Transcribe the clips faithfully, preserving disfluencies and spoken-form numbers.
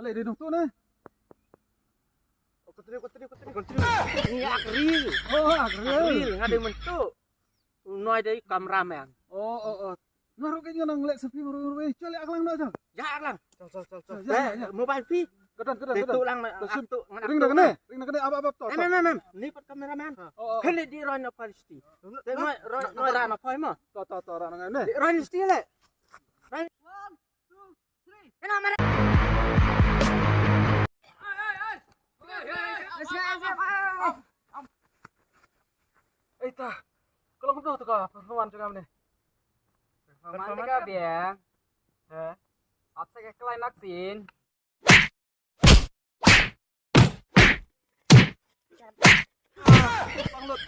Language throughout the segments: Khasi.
Balei dei nongtuh ne? Oh, continue, continue, continue, continue. Ni ak reel. Oh, ak reel. Ak reel, nga dei myntu. U Noi dei cameraman. Oh, oh, oh. Nga ruh ka nga nang leh selfie ruh ruh. Chal leh ak lang noh chal. Ya ak lang. Chal, chal, chal, chal. Ya, ya, ya. Mobile phi. Ka don, ka don, ka don. Tuh lang. Ring na kane. Ring na kane, ap ap ap to. Em em em em. Ni pat cameraman. Oh, oh. Kane dei roi na pharsti. Te Noi roi, Noi rah na phoi mo. To to to, rah na ngan ne. Dei roi na sti leh. One, two, three. Kena mare. Ei ta. Ka long kumno tu ka performance jong nga mynne? Performance ka biang. Ha. Ap sa ka climax scene. Pang lut.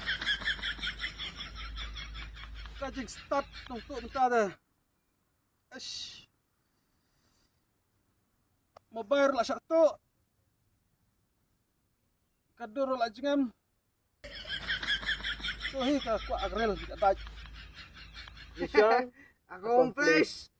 Ka jingstad nongtuh mynta te. Eish. Mobile la shah tuh. Ka dur la jngem. Tu hi ka kwah ak reel ka dait. Mission accomplished.